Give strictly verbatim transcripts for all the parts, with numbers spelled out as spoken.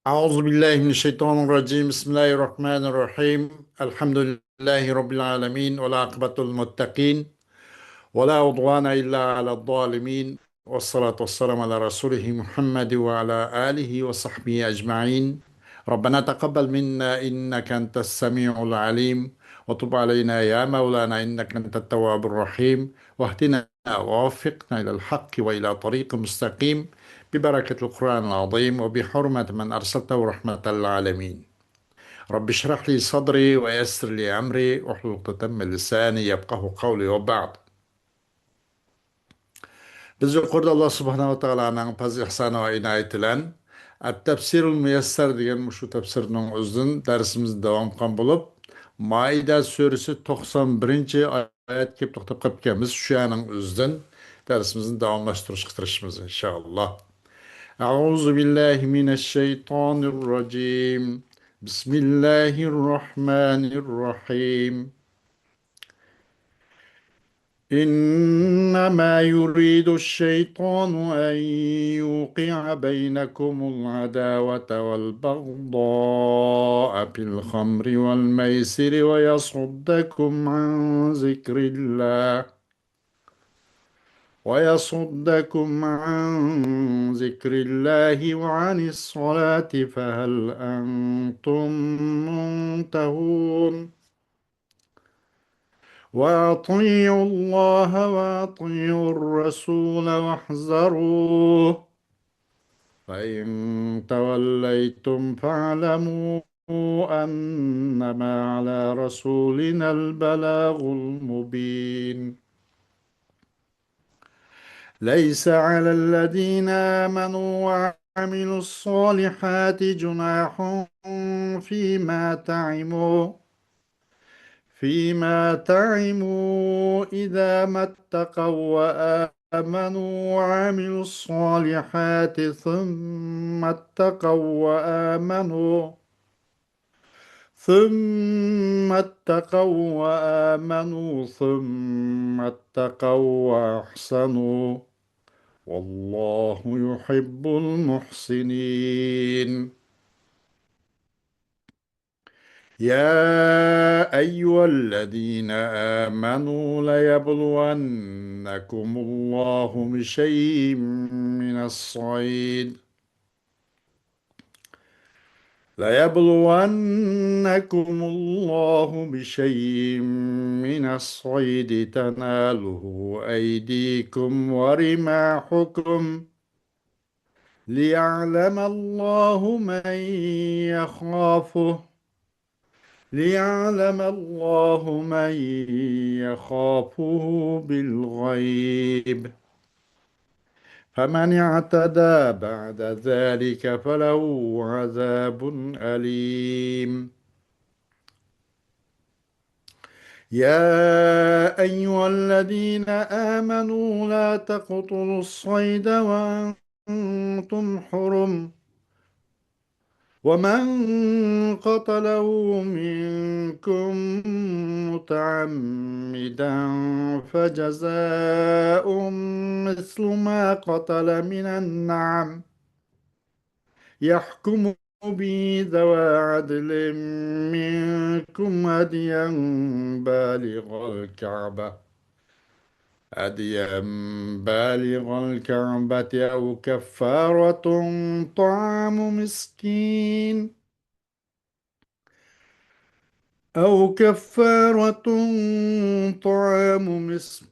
أعوذ بالله من الشيطان الرجيم. بسم الله الرحمن الرحيم. الحمد لله رب العالمين، والعاقبة للمتقين، ولا عدوان إلا على الظالمين، والصلاة والسلام على رسوله محمد وعلى آله وصحبه أجمعين. ربنا تقبل منا إنك أنت السميع العليم، وتب علينا يا مولانا إنك أنت التواب الرحيم، واهدنا ووفقنا إلى الحق وإلى طريق مستقيم، ببركة القرآن العظيم وبحرمة من أرسلته رحمة للعالمين. رب اشرح لي صدري ويسر لي أمري واحلل عقدة من لساني يفقهوا قولي وبعد. بىز يۇقىرىدا ئاللا سۇبھانەھۇ ۋە تائالانىڭ پەزلى ئىھسانى ۋە ئىنايىتى بىلەن ئەت-تەپسىرۇل مۇيەسسەر دېگەن مۇشۇ تەپسىرنىڭ ئۆزىدىن دەرسىمىزنى داۋام قىلغان بولۇپ، مائىدە سۈرىسى توقسان بىرىنچى ئايەتكە كېلىپ توختاپ قاپتىكەنمىز. شۇ يەرنىڭ ئۆزىدىن دەرسىمىزنى داۋاملاشتۇرۇشقا تىرىشىمىز، ئىنشائاللا. أعوذ بالله من الشيطان الرجيم. بسم الله الرحمن الرحيم. إنما يريد الشيطان أن يوقع بينكم العداوة والبغضاء في الخمر والميسر ويصدكم عن ذكر الله، ويصدكم عن ذكر الله وعن الصلاة فهل أنتم منتهون؟ وأطيعوا الله وأطيعوا الرسول واحذروا، فإن توليتم فاعلموا أنما على رسولنا البلاغ المبين. ليس على الذين آمنوا وعملوا الصالحات جناح فيما طعموا، فيما طعموا إذا ما اتقوا وآمنوا وعملوا الصالحات ثم اتقوا وآمنوا، ثم اتقوا وآمنوا ثم اتقوا وأحسنوا، والله يحب المحسنين. يا أيها الذين آمنوا ليبلونكم الله بشيء من الصيد، ليبلونكم الله بشيء من الصيد تناله أيديكم ورماحكم ليعلم الله من يخافه، ليعلم الله من يخافه بالغيب، فمن اعتدى بعد ذلك فله عذاب أليم. يا أيها الذين آمنوا لا تقتلوا الصيد وأنتم حرم، ومن قتله منكم متعمدا فجزاء مثل ما قتل من النعم، يحكم به ذوى عدل منكم هديا بالغ الكعبة، هديا بالغ الكعبة أو كفارة طعام مسكين، أو كفارة طعام مس-،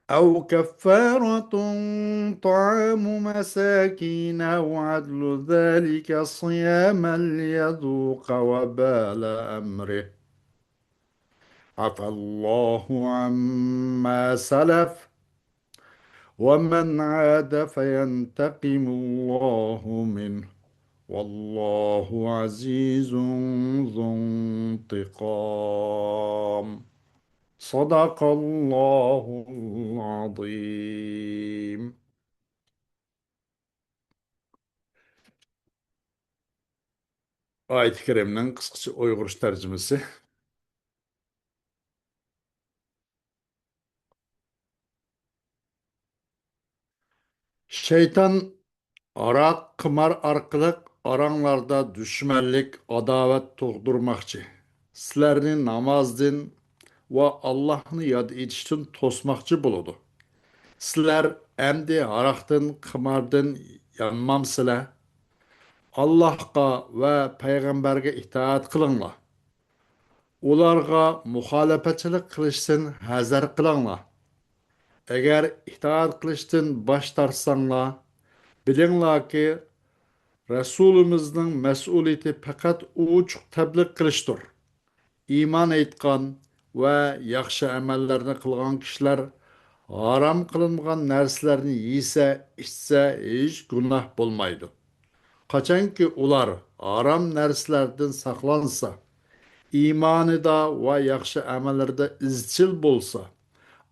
أو كفارة طعام مساكين أو عدل ذلك صياما ليذوق وبال أمره. عفا الله عما سلف، ومن عاد فينتقم الله منه، والله عزيز ذو انتقام. صدق الله العظيم. ئايەت كەرىمنىڭ قىسقىچە ئۇيغۇرچە تەرجىمىسى. شەيتان ھاراق، قىمار ئارقىلىق ئاراڭلاردا دۈشمەنلىك، ئاداۋەت تۇغدۇرماقچى. سىلەرنى نامازدىن ۋە ئاللاھنى ياد ئېتىشتىن توسماقچى بولىدۇ. سىلەر ئەمدى ھاراقتىن، قىماردىن يانمامسىلەر؟ ئاللاھقا ۋە پەيغەمبەرگە ئىتائەت قىلىڭلار. ئۇلارغا مۇخالىپەتچىلىك قىلىشتىن ھەزەر قىلىڭلار. ئەگەر ئىتائەت قىلىشتىن باش تارتساڭلار، بىلىڭلاركى، رەسۇلىمىزنىڭ مەسئۇلىيىتى پەقەت ئوچۇق تەبلىغ قىلىشتۇر. ئىمان ئېيتقان ۋە ياخشى ئەمەللەرنى قىلغان كىشىلەر ھارام قىلىنغان نەرسىلەرنى يېسە، ئىچسە، ھېچ گۇناھ بولمايدۇ. قاچانكى ئۇلار ھارام نەرسىلەردىن ساقلانسا، ئىمانىدا ۋە ياخشى ئەمەللىرىدە ئىزچىل بولسا،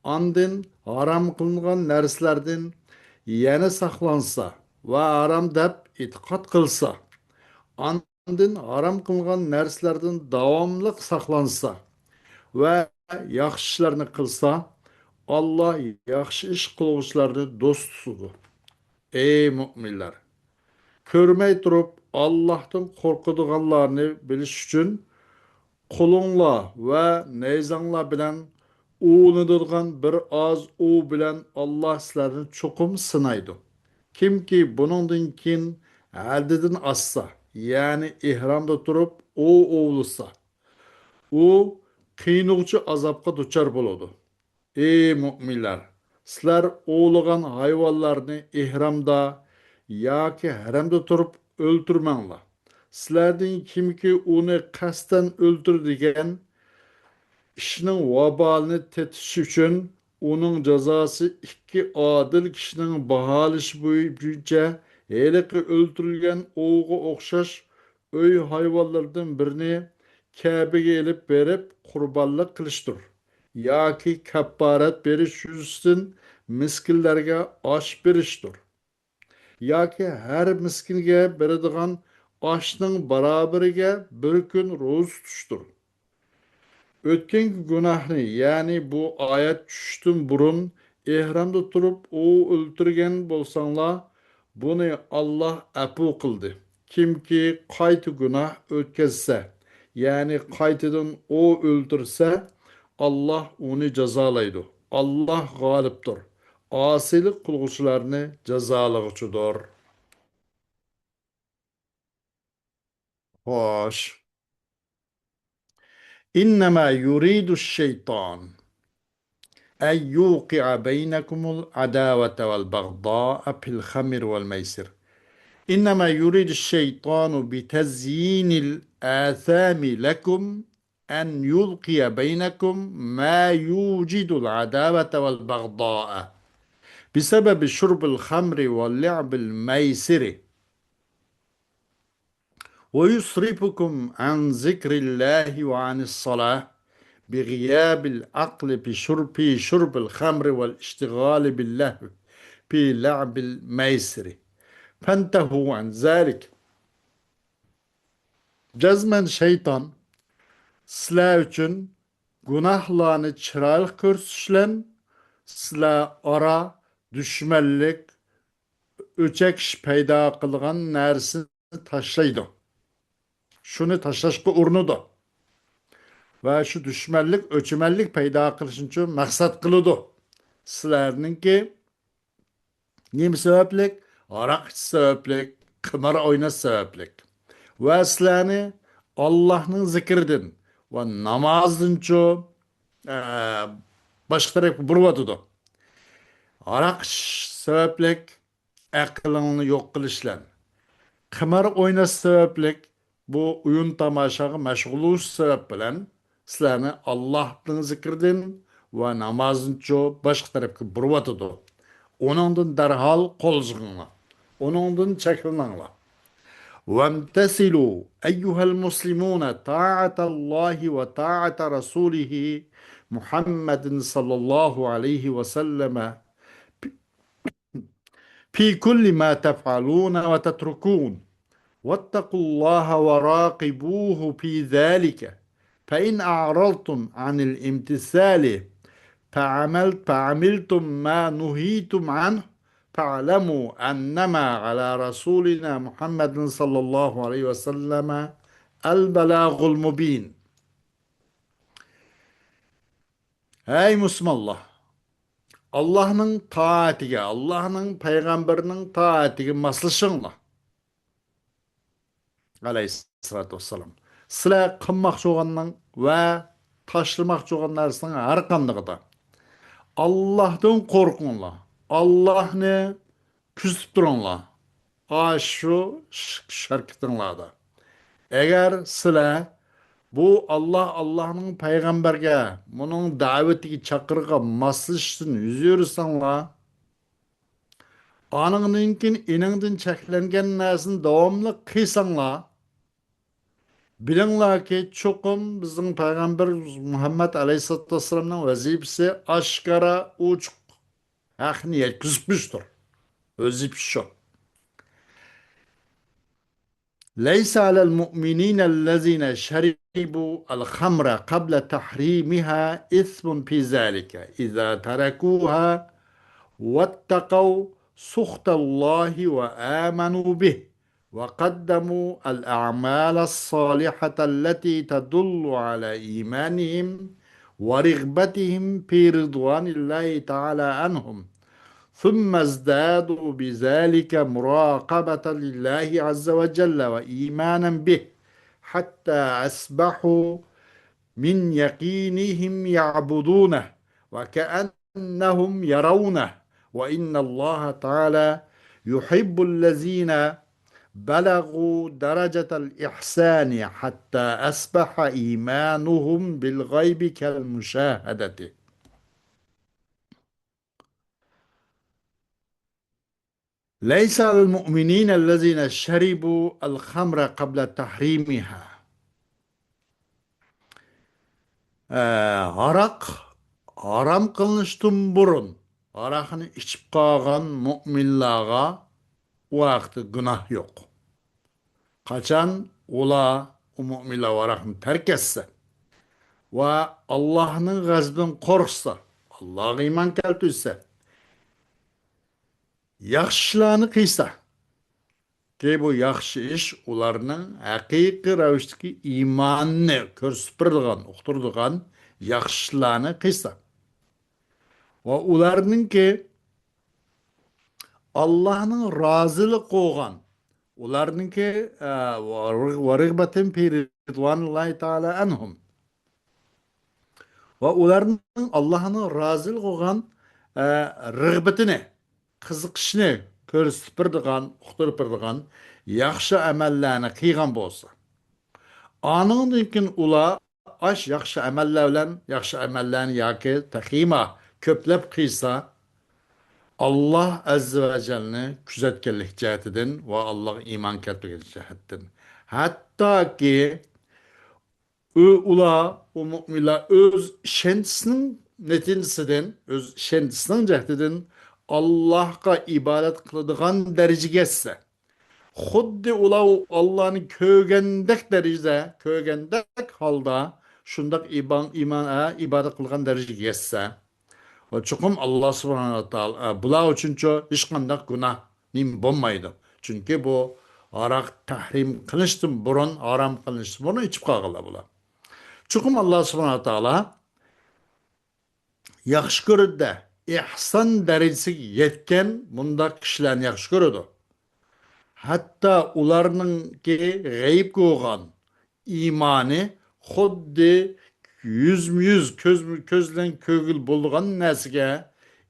ئاندىن ھارام قىلىنغان نەرسىلەردىن يەنە ساقلانسا ۋە ھارام دەپ ئېتىقاد قىلسا، ئاندىن ھارام قىلىنغان نەرسىلەردىن داۋاملىق ساقلانسا ۋە ياخشى ئىشلارنى قىلسا، ئاللا ياخشى ئىش قىلغۇچىلارنى دوست تۇتىدۇ. ئەي مۆمىنلەر! كۆرمەي تۇرۇپ ئاللاھتىن قورقىدىغانلارنى بىلىش ئۈچۈن، قولۇڭلار ۋە نەيزەڭلار بىلەن ئوۋلىنىدىغان بىر ئاز ئوۋ بىلەن ئاللا سىلەرنى چوقۇم سىنايدۇ. كىمكى بۇنىڭدىن كېيىن ھەددىدىن ئاشسا، يەنى ئېھرامدا تۇرۇپ ئوۋ ئوۋلىسا، ئۇ قىينىغۇچى ئازابقا دۇچار بولىدۇ. ئەي مۆمىنلەر! سىلەر ئوۋلىغان ھايۋانلارنى ئېھرامدا ياكى ھەرەمدە تۇرۇپ ئۆلتۈرمەڭلار. سىلەردىن كىمكى ئۇنى قەستەن ئۆلتۈردى دېگەن ئىشنىڭ ۋابالىنى تېتىش ئۈچۈن، ئۇنىڭ جازاسى ئىككى ئادىل كىشىنىڭ باھالىشى بويىچە ھېلىقى ئۆلتۈرۈلگەن ئوۋغا ئوخشاش ئۆي ھايۋانلىرىدىن بىرنى كەبىگە ئېلىپ بېرىپ قۇربانلىق قىلىشتۇر. ياكى كەپپارەت بېرىش يۈزىسىدىن مىسكىنلەرگە ئاش بېرىشتۇر. ياكى ھەر مىسكىنگە بېرىدىغان ئاشنىڭ بارابىرىگە بىر كۈن روزا تۇتۇشتۇر. ئۆتكەن گۇناھنى، يەنى بۇ ئايەت چۈشۈشتىن بۇرۇن ئېھرامدا تۇرۇپ ئوۋ ئۆلتۈرگەن بولساڭلار، بۇنى ئاللا ئەپۇ قىلدى. كىمكى قايتا گۇناھ ئۆتكەزسە، يەنى قايتىدىن ئوۋ ئۆلتۈرسە، ئاللا ئۇنى جازالايدۇ. ئاللا غالىبتۇر، ئاسىيلىق قىلغۇچىلارنى جازالىغۇچىدۇر. خوش. إنما يريد الشيطان أن يوقع بينكم العداوة والبغضاء في الخمر والميسر. إنما يريد الشيطان بتزيين الآثام لكم أن يلقي بينكم ما يوجد العداوة والبغضاء بسبب شرب الخمر ولعب الميسر ويصرفكم عن ذكر الله وعن الصلاة بغياب العقل في شرب، في شرب الخمر والاشتغال باللهو في لعب الميسر فانتهوا عن ذلك. جەزمەن شەيتان سىلەر ئۈچۈن گۇناھلارنى چىرايلىق كۆرسىتىش بىلەن سىلەر ئارا دۈشمەنلىك، ئۆچەكلىشىش پەيدا قىلىدىغان نەرسىنى تاشلايدۇ. شۇنى تاشلاشقا ئۇرۇنىدۇ. ۋە شۇ دۈشمەنلىك، ئۆچمەنلىك پەيدا قىلىشنىچۇ مەقسەت قىلىدۇ. سىلەرنىڭكى نېمە سەۋەبلىك؟ ھاراق ئىچىش سەۋەبلىك، قىمار ئويناش سەۋەبلىك. ۋە سىلەرنى ئاللاھنىڭ زىكرىدىن ۋە نامازدىنچۇ، ئە، باشقا تەرەپكە بۇرۇۋاتىدۇ. ھاراق ئىچىش سەۋەبلىك ئەقلىڭنى يوق قىلىش بىلەن، قىمار ئويناش سەۋەبلىك بۇ ئويۇن تاماشاغا مەشغۇل بولۇش سەۋەب بىلەن سىلەرنى ئاللاھنىڭ زىكرىدىن ۋە نامازدىنچۇ باشقا تەرەپكە بۇرۇۋاتىدۇ. ئۇنىڭدىن دەرھال قول چىقىڭلار. ئۇنىڭدىن چەكلىنىڭلار. وامتثلوا أيها المسلمون طاعة الله وطاعة رسوله محمد صلى الله عليه وسلم في كل ما تفعلون وتتركون، واتقوا الله وراقبوه في ذلك، فإن أعرضتم عن الامتثال فعمل-، فعملتم ما نهيتم عنه، فاعلموا أنما على رسولنا محمد صلى الله عليه وسلم البلاغ المبين. ھەي مۇسۇلمانلار! ئاللاھنىڭ تائىتىگە، ئاللاھنىڭ پەيغەمبىرىنىڭ تائىتىگە ماسلىشىڭلار. ئەلەيھىسسالاتۇ ۋەسسالام. سىلەر قىلماقچى بولغاننىڭ ۋە تاشلىماقچى بولغان نەرسىنىڭ ھەر قاندىقىدا ئاللاھتىن قورقۇڭلار. ئاللاھنى كۆزىتىپ تۇرۇڭلار. ئاشۇ ئىش ھەرىكىتىڭلاردا. ئەگەر سىلەر بۇ ئاللاھ، ئاللاھنىڭ پەيغەمبەرگە، بۇنىڭ دەۋىتىگە، چاقىرىقىغا ماسلىشىشتىن يۈز ئۆرۈسەڭلار، ئانىڭدىن كېيىن ئېنىڭدىن چەكلەنگەن نەرسىنى داۋاملىق قىلساڭلار، بىلىڭلاركى، چوقۇم بىزنىڭ پەيغەمبىرىمىز مۇھەممەد ئەلەيھىسسالاتۇ ۋەسسالامنىڭ ۋەزىپىسى ئاشكارا، ئوچۇق ھەقنى يەتكۈزۈشتۇر. ۋەزىپىسى شۇ. ليس على المؤمنين الذين شربوا الخمر قبل تحريمها إثم في ذلك إذا تركوها واتقوا سخط الله وآمنوا به وقدموا الأعمال الصالحة التي تدل على إيمانهم ورغبتهم في رضوان الله تعالى عنهم، ثم ازدادوا بذلك مراقبة لله عز وجل وإيمانا به، حتى أصبحوا من يقينهم يعبدونه، وكأن أنهم يرونه، وإن الله تعالى يحب الذين بلغوا درجة الإحسان حتى أصبح إيمانهم بالغيب كالمشاهدة. ليس على المؤمنين الذين شربوا الخمر قبل تحريمها. ئە، ھاراق ھارام قىلىنىشتىن بۇرۇن ھاراقنى ئىچىپ قالغان مۇئمىنلارغا ئۇ ھەقتە گۇناھ يوق. قاچان ئۇلار، ئۇ مۇئمىنلار ھاراقنى تەرك ئەتسە ۋە ئاللاھنىڭ غەزىپىدىن قورقسا، ئاللاھقا ئىمان كەلتۈرسە، ياخشى ئىشلارنى قىلسا، كى بۇ ياخشى ئىش ئۇلارنىڭ ھەقىقىي رەۋىشتىكى ئىمانىنى كۆرسىتىپ بېرىدىغان، ئۇقتۇرىدىغان ياخشى ئىشلارنى قىلسا. ۋە ئۇلارنىڭكى ئاللاھنىڭ رازىلىقى بولغان، ئۇلارنىڭكى، ئە، ورغبتهم في رضوان الله تعالى عنهم. ۋە ئۇلارنىڭ ئاللاھنىڭ رازىلىقى بولغان، ئە، رىغبىتىنى، قىزىقىشنى كۆرسىتىپ بېرىدىغان، ئۇقتۇرۇپ بېرىدىغان ياخشى ئەمەللەرنى قىلغان بولسا، ئانىڭدىن كېيىن ئۇلار ئاش ياخشى ئەمەللەر بىلەن ياخشى ئەمەللەرنى ياكى تېخىمۇ كۆپلەپ قىلسا، ئاللاھ ئەززە ۋە جەللىنى كۆزەتكەنلىك جەھەتتىن ۋە ئاللاھقا ئىمان كەلتۈرگەن جەھەتتىن، ھەتتاكى ئۇ، ئۇلار، ئۇ مۇئمىنلار ئۆز ئىشەنچىسىنىڭ نەتىجىسىدىن، ئۆز ئىشەنچىسىنىڭ جەھىتىدىن ئاللاھقا ئىبادەت قىلىدىغان دەرىجىگە يەتسە، خۇددى ئۇلار ئاللانى كۆرگەندەك دەرىجىدە، كۆرگەندەك ھالدا شۇنداق ئىبان-، ئىمان، ئە، ئىبادەت قىلغان دەرىجىگە يەتسە، ۋە چوقۇم ئاللا سۇبھانەھۇ ۋە تائالا، ئە، بۇلار ئۈچۈنچۇ ھېچقانداق گۇناھ نېمە بولمايدۇ. چۈنكى بۇ ھاراق تەھرىم قىلىنىشتىن بۇرۇن، ھارام قىلىنىشتىن بۇرۇن ئىچىپ قالغانلار بۇلار. چوقۇم ئاللا سۇبھانەھۇ ۋە تائالا ياخشى كۆرىدۇ-دە، ئېھسان دەرىجىسىگە يەتكەن مۇنداق كىشىلەرنى ياخشى كۆرىدۇ. ھەتتا ئۇلارنىڭكى غەيىبكە بولغان ئىمانى خۇددى يۈزمۇ يۈز، كۆزمۇ كۆز بىلەن كۆرگىلى بولىدىغان نەرسىگە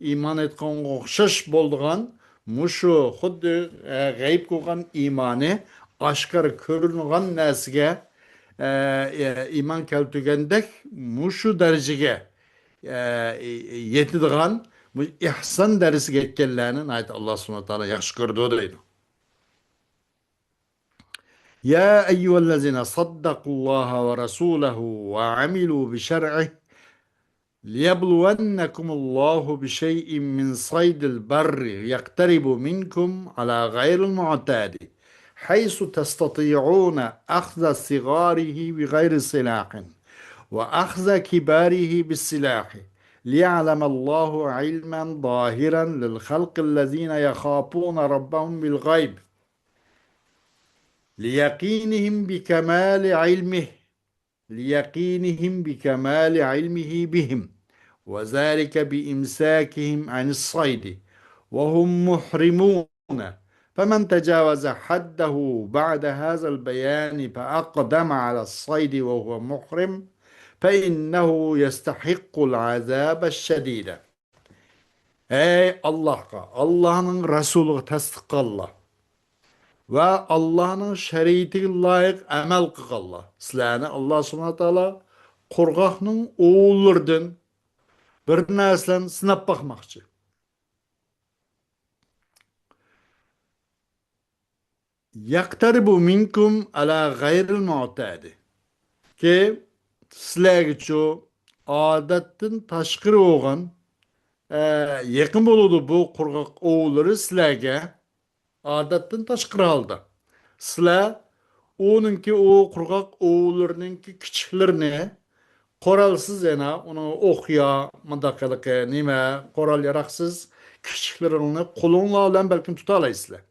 ئىمان ئېيتقانغا ئوخشاش بولىدىغان، مۇشۇ خۇددى، ئە، غەيىبكە بولغان ئىمانى ئاشكارا كۆرۈنىدىغان نەرسىگە، ئە، ئە، ئىمان كەلتۈرگەندەك مۇشۇ دەرىجىگە، ئە، يېتىدىغان، مۇ-، ئېھسان دەرىجىسىگە يەتكەنلەرنى ناھايىتى ئاللا سۇبھانەھۇ ۋە تائالا ياخشى كۆرىدۇ دەيدۇ. يا أيها الذين صدقوا الله ورسوله وعملوا بشرعه ليبلونكم الله بشيء من صيد البر يقترب منكم على غير المعتاد حيث تستطيعون أخذ صغاره بغير سلاح وأخذ كباره بالسلاح ليعلم الله علما ظاهرا للخلق الذين يخافون ربهم بالغيب، ليقينهم بكمال علمه، ليقينهم بكمال علمه بهم، وذلك بإمساكهم عن الصيد وهم محرمون، فمن تجاوز حده بعد هذا البيان فأقدم على الصيد وهو محرم فإنه يستحق العذاب الشديد. ئەي ئاللاھقا، ئاللاھنىڭ رەسۇلىغا تەستىق قىلغانلار ۋە ئاللاھنىڭ شەرىئىتىگە لايىق ئەمەل قىلغانلار، سىلەرنى ئاللاھ سۇبھانەھۇ ۋە تائالا قۇرغاقنىڭ ئوۋلىرىدىن بىر نەرسىلەرنى سىناپ باقماقچى. يقترب منكم على غير المعتاد. كى، سىلەرگىچۇ ئادەتتىن تاشقىرى بولغان، ئە، يېقىن بولىدۇ بۇ قۇرغاق ئوۋلىرى سىلەرگە، ئادەتتىن تاشقىرى ھالدا. سىلەر ئۇنىڭكى، ئۇ قۇرغاق ئوۋلىرىنىڭكى كىچىكلىرىنى قورالسىز، يەنە ئۇنىڭ ئوق يا مۇنداق ھېلىقى نېمە، قورال ياراقسىز كىچىكلىرىڭنى قولۇڭلار بىلەن بەلكىم تۇتالايسىلەر.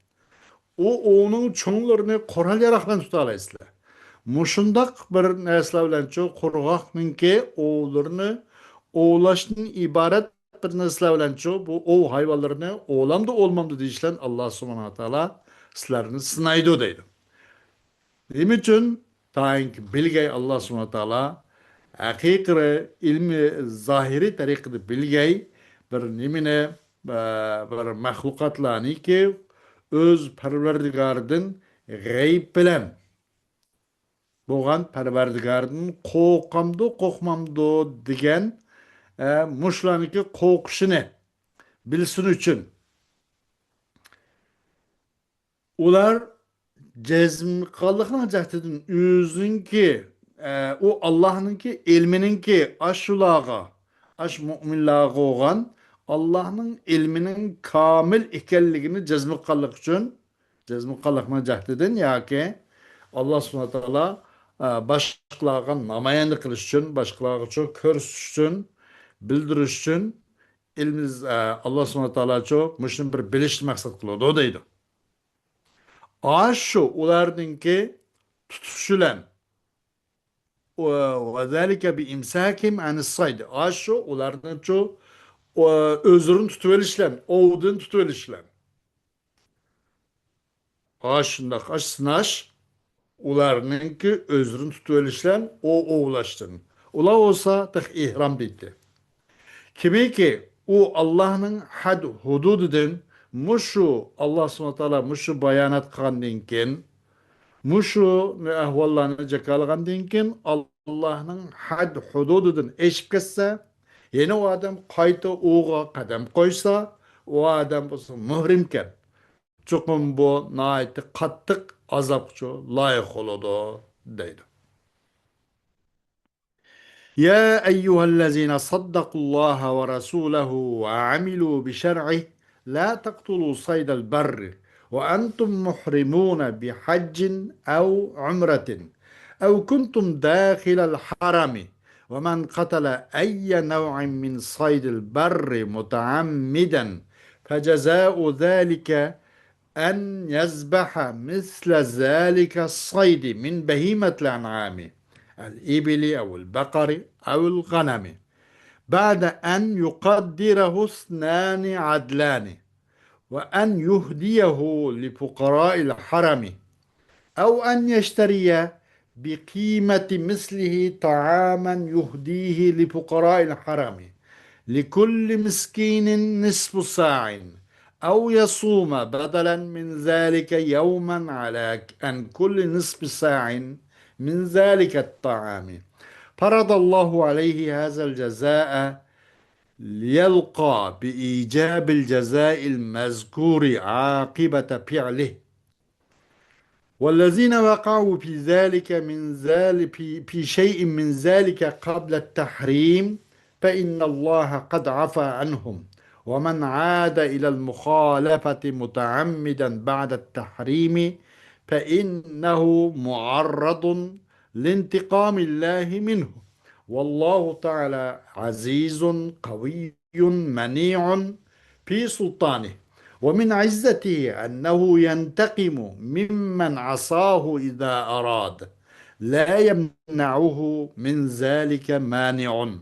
ئۇ ئوۋنىڭ چوڭلىرىنى قورال ياراق بىلەن تۇتالايسىلەر. مۇشۇنداق بىر نەرسىلەر بىلەنچۇ قۇرغاقنىڭكى ئوۋلىرىنى ئوۋلاشتىن ئىبارەت بىر نەرسىلەر بىلەنچۇ بۇ ئوۋ ھايۋانلىرىنى ئوۋلامدۇ، ئوۋلىمامدۇ دېيىش بىلەن ئاللاھ سۇبھانەھۇ ۋە تائالا سىلەرنى سىنايدۇ دەيدۇ. نېمە ئۈچۈن؟ تايىنكى بىلگەي ئاللاھ سۇبھانەھۇ ۋە تائالا ھەقىقىي ئىلمى زاھىرىي تەرىقىدە بىلگەي بىر نېمىنى، بىر مەخلۇقاتلارنىكى ئۆز پەرۋەردىگارىدىن غەيىب بىلەن بولغان پەرۋەردىگارىدىن قورقامدۇ، قورقمامدۇ دېگەن، ئە، مۇشۇلارنىڭكى قورقۇشىنى بىلسۇن ئۈچۈن. ئۇلار جەزمقانلىقنىڭ جەھىتىدىن ئۆزىنىڭكى، ئە، ئۇ ئاللاھنىڭكى ئىلمىنىڭكى ئاشۇلارغا، ئاش مۇئمىنلارغا بولغان ئاللاھنىڭ ئىلمىنىڭ كامىل ئىكەنلىكىنى جەزم قىلغانلىقى ئۈچۈن، جەزم قىلغانلىقنىڭ جەھىتىدىن ياكى ئاللاھ سۇبھانەھۇ ۋە تائالا، ئە، باشقىلارغا نامايەندە قىلىش ئۈچۈن، باشقىلارغىچۇ كۆرسىتىش ئۈچۈن، بىلدۈرۈش ئۈچۈن، ئىلمىز-، ئە، ئاللاھ سۇبھانەھۇ ۋە تائالاچۇ مۇشۇنى بىر بىلىشنى مەقسەت قىلىدۇ دەيدۇ. ئاشۇ ئۇلارنىڭكى تۇتۇشى بىلەن، ئۇ، وذلك بإمساكهم عن الصيد. ئاشۇ ئۇلارنىڭچۇ، ئۇ، ئۆزلىرىنى تۇتۇۋېلىش بىلەن، ئوۋدىن تۇتۇۋېلىش بىلەن. ئاشۇنداق، ئاش سىناش، ئۇلارنىڭكى ئۆزلىرىنى تۇتۇۋېلىش بىلەن ئوۋ ئوۋلاشتىن. ئۇلار بولسا تېخى ئېھرام بىيدى. كىمكى ئۇ ئاللاھنىڭ ھەد ھۇدۇدىدىن مۇشۇ ئاللاھ سۇبھانەھۇ ۋە تائالا مۇشۇ بايانات قىلغاندىن كېيىن، مۇشۇ ئەھۋاللارنى جاكارلىغاندىن كېيىن ئاللاھنىڭ ھەد ھۇدۇدىدىن ئېشىپ كەتسە، يەنە ئۇ ئادەم قايتا ئوۋغا قەدەم قويسا، ئۇ ئادەم بولسا مۇھرىمكەن. چوقۇم بۇ ناھايىتى قاتتىق ئازابقىچۇ لايىق بولىدۇ، دەيدۇ. يا أيها الذين صدقوا الله ورسوله وعملوا بشرعه لا تقتلوا صيد البر وأنتم محرمون بحج أو عمرة أو كنتم داخل الحرم ومن قتل أي نوع من صيد البر متعمدا فجزاء ذلك أن يذبح مثل ذلك الصيد من بهيمة الأنعام، الإبل أو البقر أو الغنم، بعد أن يقدره اثنان عدلان، وأن يهديه لفقراء الحرم، أو أن يشتري بقيمة مثله طعاما يهديه لفقراء الحرم، لكل مسكين نصف صاع، أو يصوم بدلا من ذلك يوما على، عن كل نصف صاع من ذلك الطعام. فرض الله عليه هذا الجزاء ليلقى بإيجاب الجزاء المذكور عاقبة فعله. والذين وقعوا في ذلك من ذلك، في، في شيء من ذلك قبل التحريم، فإن الله قد عفا عنهم، ومن عاد إلى المخالفة متعمدا بعد التحريم فإنه معرض لانتقام الله منه، والله تعالى عزيز قوي منيع في سلطانه، ومن عزته أنه ينتقم ممن عصاه إذا أراد، لا يمنعه من ذلك مانع.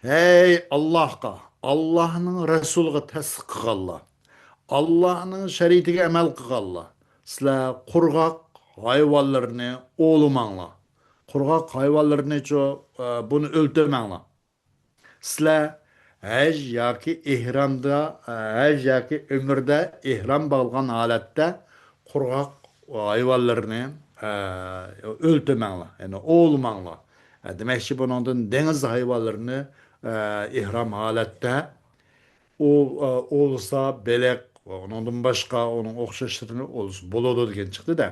ھەي ئاللاھقا، ئاللاھنىڭ رەسۇلىغا تەسلىق قىلغانلار، ئاللاھنىڭ شەرىئىتىگە ئەمەل قىلغانلار، سىلەر قۇرغاق ھايۋانلىرىنى ئوۋلىماڭلار. قۇرغاق ھايۋانلىرىنىچۇ، ئە، بۇنى ئۆلتۈرمەڭلار. سىلەر ھەج ياكى ئېھرامدا، ھەج ياكى ئۆمرىدە ئېھرام باغلىغان ھالەتتە قۇرغاق ھايۋانلىرىنى، ئە، ئۆلتۈرمەڭلار، يەنى ئوۋلىماڭلار. ئە، دېمەكچى، بۇنىڭدىن دېڭىز ھايۋانلىرىنى، ئە، ئېھرام ھالەتتە ئوۋ-، ئە، ئوۋلىسا، بېلىق، ئۇنىڭدىن باشقا ئۇنىڭ ئوخشاشلىرىنى ئوۋلىسا بولىدۇ دېگەن چىقتى-دە.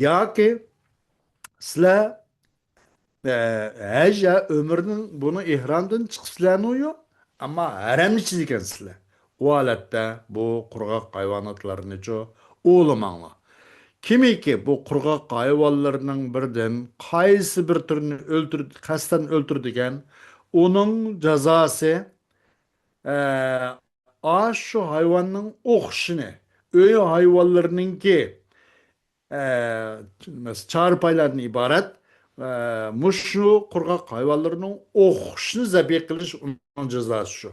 ياكى سىلەر ئە، ھەج يا ئۆمرىنىڭ بۇنى ئېھرامدىن چىقىپسىلەرنۇ يوق، ئەمما ھەرەمنى ئىچىدىكەنسىلەر. ئۇ ھالەتتە بۇ قۇرغاق ھايۋاناتلارنىچۇ ئوۋلىماڭلار. كىمكى بۇ قۇرغاق ھايۋانلىرىنىڭ بىرىدىن قايسى بىر تۈرىنى ئۆلتۈر-، قەستەن ئۆلتۈرىدىكەن، ئۇنىڭ جازاسى، ئە، ئاشۇ ھايۋاننىڭ ئوخشىشىنى، ئۆي ھايۋانلىرىنىڭكى ئە، مەس-، چارپايلاردىن ئىبارەت، ئە، مۇشۇ قۇرغاق ھايۋانلىرىنىڭ ئوخشىشىنى زەبىھ قىلىش ئۇنىڭ جازاسى شۇ.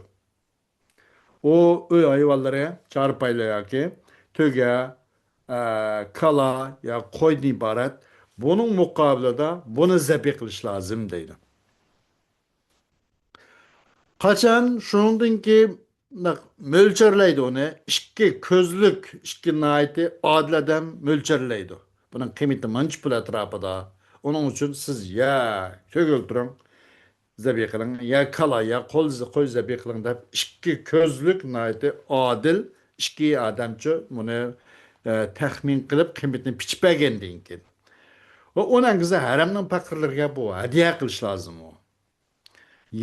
ئۇ ئۆي ھايۋانلىرى، چارپايلار ياكى تۆگە، ئە، كالا يا قويدىن ئىبارەت. بۇنىڭ مۇقابىلىدا بۇنى زەبىھ قىلىش لازىم دەيدۇ. قاچان شۇنىڭدىن كېيىن مۆلچەرلەيدۇ ئۇنى، ئىككى كۆزلۈك، ئىككى ناھايىتى ئادىل ئادەم مۆلچەرلەيدۇ. بۇنىڭ قىممىتى مانچە پۇل ئەتراپىدا. ئۇنىڭ ئۈچۈن سىز يا تۆگە ئۆلتۈرۈڭ، زەبىھ قىلىڭ، يا كالا، يا قول-، قوي زەبىھ قىلىڭ دەپ، ئىككى كۆزلۈك، ناھايىتى ئادىل ئىككى ئادەمچۇ بۇنى، ئە، تەخمىن قىلىپ، قىممىتىنى پىچىپ بەرگەندىن كېيىن، ۋە ئۇنىڭ كېيىن ھەرەمنىڭ پەقىرلىرىگە بۇ ھەدىيە قىلىش لازىم ئۇ.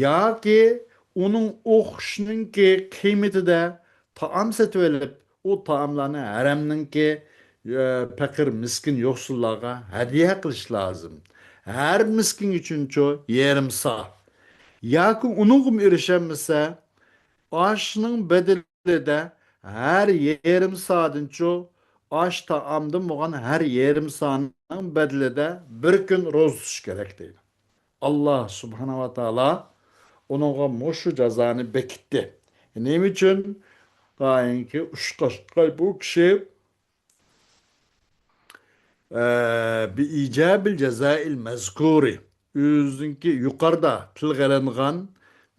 ياكى ئۇنىڭ ئوخشىشىنىڭكى قىممىتىدە تائام سېتىۋېلىپ، ئۇ تائاملارنى ھەرەمنىڭكى، ئە، پەقىر، مىسكىن، يوقسۇللارغا ھەدىيە قىلىش لازىم. ھەر مىسكىن ئۈچۈنچۇ يېرىم سا. ياكى ئۇنىڭغىمۇ ئېرىشەلمىسە، ئاشنىڭ بەدىلىدە ھەر يېرىم سادىنچۇ ئاش تائامدىن بولغان ھەر يېرىم سانىڭ بەدىلىدە بىر كۈن روزا تۇتۇش كېرەك دەيدۇ. ئاللا سۇبھانەھۇ ۋە تائالا ئۇنىڭغا مۇشۇ جازانى بېكىتتى. نېمە ئۈچۈن؟ تايىنكى ئۇشقاشقاي بۇ كىشى، ئە، بىئىجابىل جازائىل مەزكۇرى، ئۆزىنىڭكى يۇقىرىدا تىلغا ئېلىنغان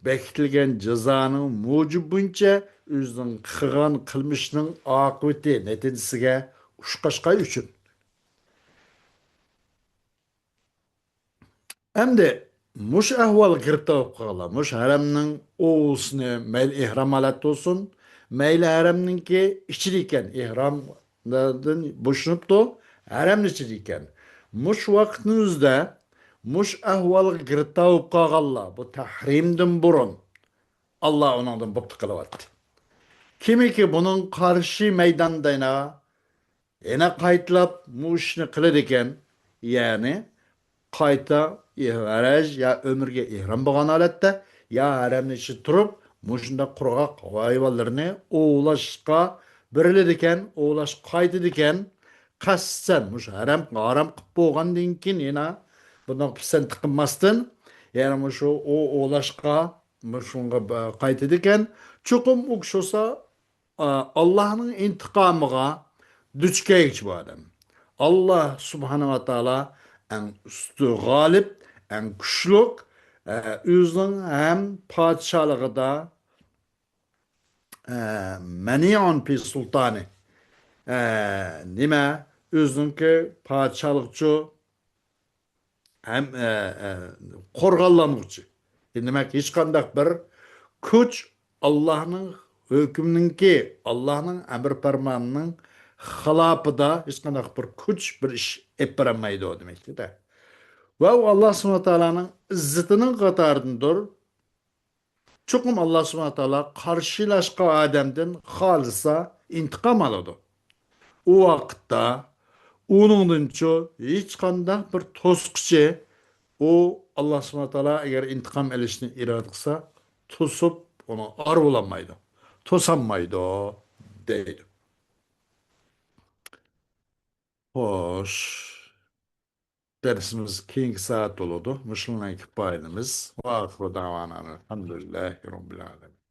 بېكىتىلگەن جازانىڭ مۇجىبى بويىچە ئۆزىنىڭ قىلغان قىلمىشىنىڭ ئاقىۋىتى، نەتىجىسىگە ئۇشقاشقاي ئۈچۈن. ئەمدى مۇشۇ ئەھۋالغا گىرىپتار بولۇپ قالغانلار، مۇشۇ ھەرەمنىڭ ئوۋىسىنى، مەيلى ئېھرام ھالەتتە بولسۇن، مەيلى ھەرەمنىڭكى ئىچىدە ئىكەن، ئېھرامدىن بوشىنىپتۇ، ھەرەمنىڭ ئىچىدە ئىكەن. مۇشۇ ۋاقىتنىڭ ئۆزىدە مۇشۇ ئەھۋالغا گىرىپتار بولۇپ قالغانلار، بۇ تەھرىمدىن بۇرۇن، ئاللا ئۇنىڭدىن بۇپتۇ قىلىۋەتتى. كىمكى بۇنىڭ قارشى مەيداندا يەنە، يەنە قايتىلاپ مۇشۇ ئىشنى قىلىدىكەن، يەنى قايتا ھەج يا ئۆمرىگە ئېھرام بولغان ھالەتتە، يا ھەرەمنىڭ ئىچىدە تۇرۇپ، مۇشۇنداق قۇرغاق ھايۋانلىرىنى ئوۋلاشقا بېرىلىدىكەن، ئوۋلاشقا قايتىدىكەن، قەستەن مۇشۇ ھەرەم، ھارام قىلىپ بولغاندىن كېيىن يەنە بۇنداق پىسەنت قىلماستىن، يەنە مۇشۇ ئوۋ ئوۋلاشقا مۇشۇنىڭغا ب-، قايتىدىكەن. چوقۇم ئۇ كىشى بولسا، ئا، ئاللاھنىڭ ئىنتىقامىغا دۇچ كەلگۈچى بۇ ئادەم. ئاللاھ سۇبھانەھۇ ۋە تائالا ئەڭ ئۈستى غالىب، ئەڭ كۈچلۈك، ئە، ئۆزىنىڭ ھەم پادىشاھلىقىدا، ئە، مەنىئۇن پى سۇلتانى، ئە، نېمە، ئۆزىنىڭكى پادىشاھلىقچۇ ھەم، ئە، ئە، قورغانلانغۇچى. دېمەك، ھېچقانداق بىر كۈچ ئاللاھنىڭ ھۆكمىنىڭكى، ئاللاھنىڭ ئەمر پەرمانىنىڭ خىلاپىدا ھېچقانداق بىر كۈچ بىر ئىش ئېلىپ بېرەلمەيدۇ دېمەكتە. ۋە ئۇ ئاللاھ سۇبھانەھۇ ۋە تائالانىڭ ئىززىتىنىڭ قاتارىدىندۇر. چوقۇم ئاللاھ سۇبھانەھۇ ۋە تائالا قارشىلاشقان ئادەمدىن خالىسا ئىنتىقام ئالىدۇ. ئۇ ۋاقىتتا ئۇنىڭدىنچۇ ھېچقانداق بىر توسقۇچى ئۇ، ئاللا سۇبھانەھۇ ۋە تائالا ئەگەر ئىنتىقام ئېلىشنى ئىرادە قىلسا، توسۇپ، ئۇنى ئار بولالمايدۇ، توسالمايدۇ، دەيدۇ. خوش. دەرسىمىز كېيىنكى سائەت بولىدۇ. مۇشۇنىڭ بىلەن كۇپايىلىمىز. ۋە ئاخىرۇ دەۋانا ئەلھەمدۇلىللاھى رەببىل ئالەمىن.